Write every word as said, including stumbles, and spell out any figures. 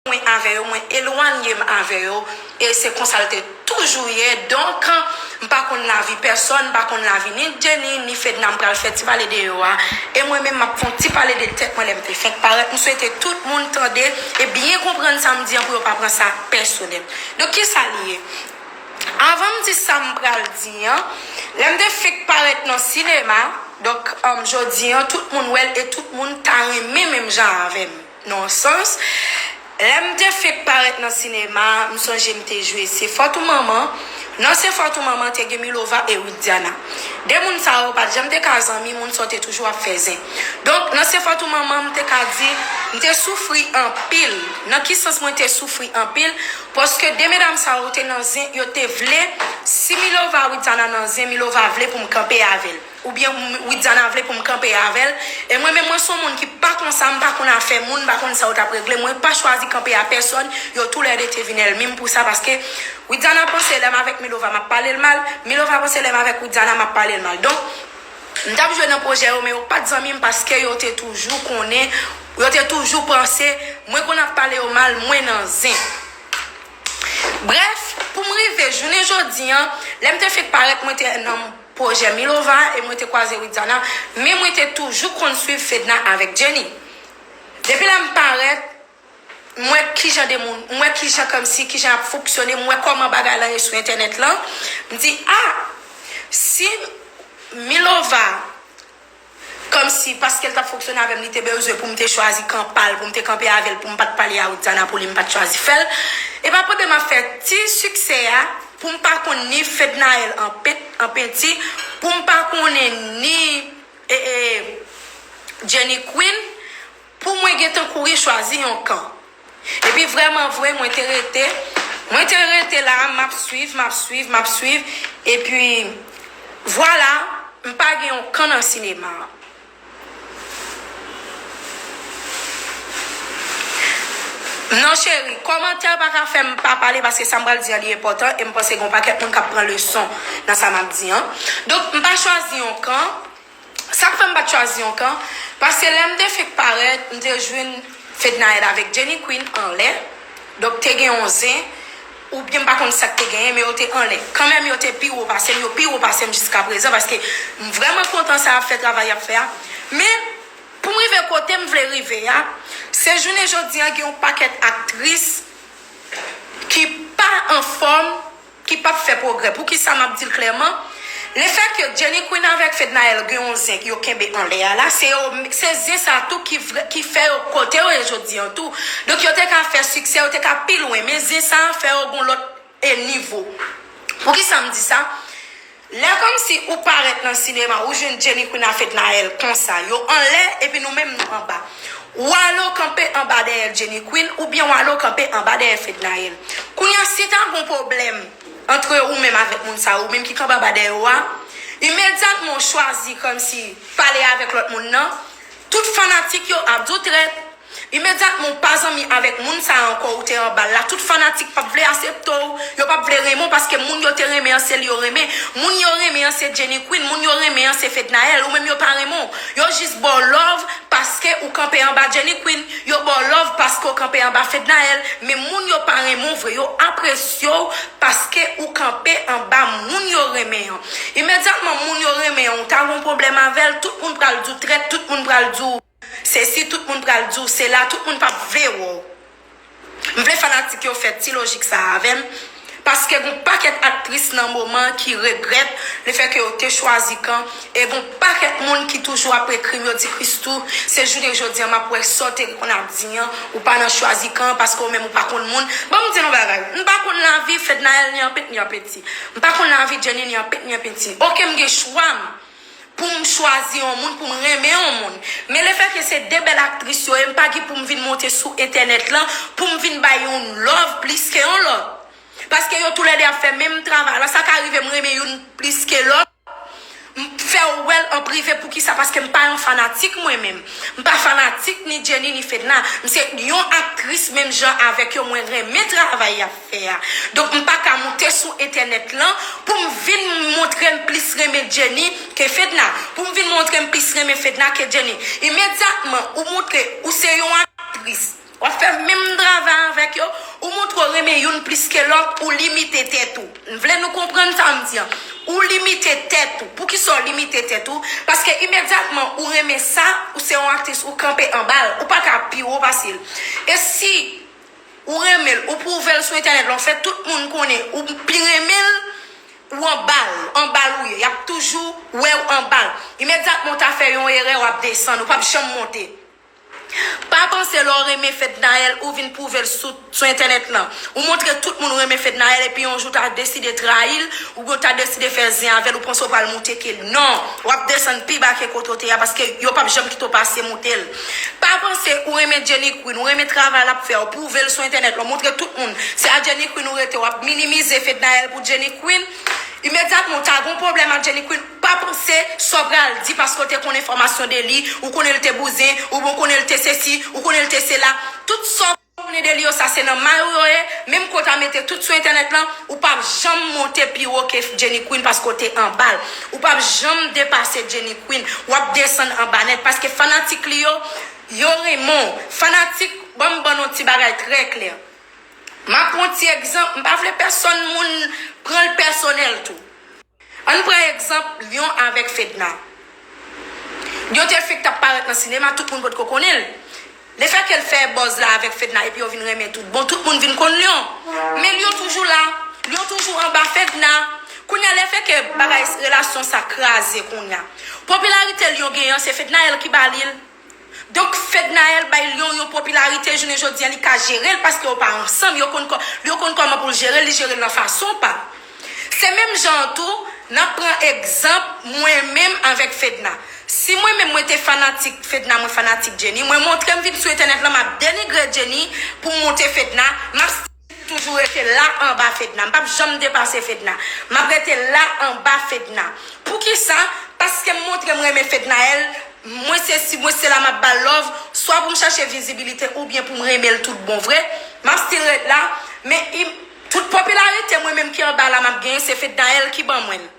mwen avè yo, mwen elwanye m avè yo, e se konsa l te toujou ye. Donk, m pa konn lavi pèsòn, m pa konn lavi ni Jenny, ni Fedna, m pral fè ti pale de yo a. E mwen menm, m ap fè yon ti pale de tèt mwen lè m te fenk parèt. M swete tout moun tande e byen konprann sa m di an pou yo pa pran sa pèsonèl. Donk, kisa li ye? Avan m di sa m pral di an, lè m te fenk parèt nan sinema, donk, um, jodi an, tout moun wè l e tout moun ta renmen menm jan avè m. Nan yon sans, lè m te fenk parèt nan sinema, m sonje m te jwe Se Fòt ou Manman. Nan Se Fòt ou Manman, te gen Milova e Widiana. De moun sa yo pa t janm te ka zanmi, moun sa yo te toujou ap fè zen. Donk, nan Se Fòt ou Manman, m te ka di, m te soufri anpil. Nan ki sans mwen te soufri anpil? Paske de medam sa yo te nan zen, yo te vle, si Milova Widiana nan zen, Milova vle pou m kanpe avè l. Oubyen Widiana vle pou m kanpe avè l. E mwen menm, mwen se yon moun ki pa konsa, m pa konn afè moun, m pa konn sa yo t ap regle. Mwen pa chwazi kanpe a pèsòn, yo toulède te vin ènmi m pou sa, paske Widiana panse lè m avèk Milova, m ap pale l mal, Milova panse lè m avèk Widiana, m ap pale l mal. Donk, m t ap jwe nan pwojè yo, men yo pa t zanmi m paske yo te toujou konnen, yo te toujou panse, mwen konn ap pale yo mal, mwen nan zen. Brèf, pou m rive jounen jodi an, lè m te fenk parèt, mwen te nan pwojè Milova e mwen te kwaze Widiana, men mwen te toujou konn swiv Fedna avèk Jenny. Depi lè m parèt, m wè kijan de moun, m wè kijan kòmsi, kijan y ap fonksyone, m wè kòman bagay lan ye sou entènèt lan. M di, a, si Milova kòmsi, paske l t ap fonksyone avè m, li te bezwen pou m te chwazi kan pa l, pou m te kanpe avè l, pou m pa t pale a Widiana, pou li m pa t chwazi fè l. E pa pandan m ap fè ti siksè a, pou m pa konn ni Fednaelle an pent-, an penti, pou m pa konnen ni, e, e, Jenny Queen, pou mwen gentan kouri chwazi yon kan. Epi vrèman vre, mwen te rete, mwen te rete la, m ap swiv, m ap swiv, m ap swiv. Epi, vwala, m pa gen yon kan nan sinema a. Non, cheri, kòmantè pa ka fè m pa pale, paske sa m pral di an li enpòtan, e m panse gen yon pakèt moun k ap pran leson nan sa m ap di an. Donk, m pa chwazi yon kan. Sa k fè m pa t chwazi yon kan, paske lè m te fenk parèt, m te jwenn Fednaelle avèk Jenny Queen anlè. Donk, te gen yon zen, oubyen m pa konn sa k te genyen, men yo te anlè. Kanmenm, yo te pi wo pase m, yo pi wo pase m jiskaprezan, paske m vrèman kontan sa y ap fè, travay y ap fè a. Men, pou m rive kote m vle rive a, se jounen jodi an, gen yon pakèt aktris ki pa anfòm, ki p ap fè pwogrè. Poukisa m ap di l klèman? Lefètke Jenny Queen avèk Fednaelle gen yon zen yo kenbe anlè a la, se yo, se zen sa tou ki vre, ki fè yo kote yo ye jodi an tou. Donk, yo te ka fè siksè, yo te ka pi lwen, men zen sa a fè yo gon lòt, e, nivo. Poukisa m di sa? Lè kòmsi ou parèt nan sinema, ou jwenn Jenny Queen a Fednaelle konsa, yo anlè, epi nou menm nou anba. W ale w kanpe anba dèyè Jenny Queen, oubyen w ale w kanpe anba dèyè Fednaelle. Kounye a, si ta gon pwoblèm antre ou menm avèk moun sa, ou menm ki kanpe anba dèyè w a, imedyatman w chwazi kòmsi pale avèk lòt moun nan, tout fanatik yo ap di w trèt. Imedyatman w pa zanmi avèk moun sa a ankò, ou te anba l la, tout fanatik p ap vle asepte w, yo p ap vle renmen w, paske moun yo te renmen an, se li yo renmen. Moun yo renmen an, se Jenny Queen, moun yo renmen an, se Fednaelle, ou menm yo pa renmen w. Yo jis ba w love paske ou kanpe anba Jenny Queen, yo ba w love paske w kanpe anba Fednaelle, men moun yo pa renmen w vre, yo apresye w paske ou kanpe anba moun yo renmen an. Imedyatman moun yo renmen an, ou ta gon pwoblèm avè l, tout moun pral di w trèt, tout moun pral di w sesi, tout moun pral di w sela, tout moun p ap vle wè w. M vle fanatik yo fè ti lojik sa a avè m, paske gon pakèt aktris nan moman ki regrèt lefètke yo te chwazi kan, e gon pakèt moun ki toujou ap ekri m, yo di, Christoo, se jounen jodi an m ap wè sa w te konn ap di an, ou pa nan chwazi kan, paske w menm ou pa konn moun. Ban m di nou bagay, m pa konn lavi Fednaelle ni an pent ni an penti. M pa konn lavi Jenny ni an pent ni an penti. Oke, m gen chwa m pou m chwazi yon moun, pou m renmen yon moun. Men lefètke se de bèl aktris yo ye, m pa gen pou m vin monte sou entènèt lan, pou m vin bay youn love plis ke yon lòt. Paske yo toulède ap fè menm travay la, sa ka rive m renmen youn plis ke lòt. M fè w wè l an prive, poukisa? Paske m pa yon fanatik mwen menm. M pa fanatik ni Jenny ni Fedna. M se yon aktris menm jan avèk yo, mwen renmen travay y ap fè a. Donk, m pa ka moute sou entènèt lan pou m vin montre m plis renmen Jenny ke Fedna, pou m vin montre m plis renmen Fedna ke Jenny. Imedyatman, ou montre ou se yon aktris, w ap fè menm travay avè nèg yo, ou montre w renmen youn plis ke lòt, ou limite tèt ou. M vle nou konprann sa m di an. Ou limite tèt ou. Poukisa w limite tèt ou? Paske imedyatman ou renmen sa, ou se yon aktris, ou kanpe anba l, ou pa ka pi wo pase l. E si ou renmen l, ou pwouve l sou entènèt la, w fè tout moun konnen ou pi renmen l, ou anba l, anba l ou ye. Y ap toujou wè w anba l. Imedyatman w ta fè yon erè, w ap desann, ou p ap janm monte. Pa panse lè w renmen Fednaelle, ou vin pwouve l sou, sou entènèt lan. Ou montre tout moun ou renmen Fednaelle, epi yon jou w ta deside trayi l, oubyen w ta deside fè zen avè l, ou panse w pral monte ke l. Non, w ap desann pi ba ke kote w te a, paske yo p ap janm kite w pase monte l. Pa panse ou renmen Jenny Queen, ou renmen travay l ap fè, ou pwouve l sou entènèt lan, ou montre tout moun se a Jenny Queen ou rete, w ap minimize Fednaelle pou Jenny Queen. Imedyatman, w ta gon pwoblèm ak Jenny Queen, pa panse sa w pral di paske w te konn enfòmasyon de li, ou konnen l te bouzen, oubyen w konnen l te sesi, ou konnen l te sela. Tout sa w konnen de li yo, sa se nan may ou yo ye. Menm ke w ta mete tout sou entènèt lan, ou p ap janm monte pi wo ke Jenny Queen paske w te anba l. Ou p ap janm depase Jenny Queen. W ap desann anba nèt paske fanatik li yo, yo renmen w. Fanatik, ban m ban nou ti bagay trè klè. M ap pran ti egzanp, m pa vle pèsonn moun pran l pèsonel tou. Ann pran egzanp Lion avèk Fedna. Lion te fenk t ap parèt nan sinema, tout moun potko konnen l. Lefètke l fè buzz la avèk Fedna epi yo vin renmen tout bon, tout moun vin konn Lion. Men Lion toujou la, Lion toujou anba Fedna. Kounye a, lefètke bagay relasyon sa kraze kounye a, popilarite Lion genyen an, se Fednaelle ki ba li l. Donk, Fednaelle bay Lion yon popilarite jounen jodi a, li ka jere l paske yo pa ansanm, yo konn kò-, yo konn kòman pou l jere l, li jere l nan fason pa l. Se menm jan an tou, n ap pran egzanp mwen menm avèk Fedna. Si mwen menm mwen te fanatik Fedna, mwen fanatik Jenny, mwen montre m vin sou entènèt lan, m ap denigre Jenny pou m monte Fedna, m ap toujou rete la anba Fedna. M p ap janm depase Fedna. M ap rete la anba Fedna. Poukisa? Paske m montre m renmen Fednaelle, mwen se si, mwen se la m ap ba l love, swa pou m chache vizibilite oubyen pou m renmen l tout bon vre. M ap still ret la, men im-, tout popilarite mwen menm ki anba la m ap genyen, se Fednaelle ki ban mwen l.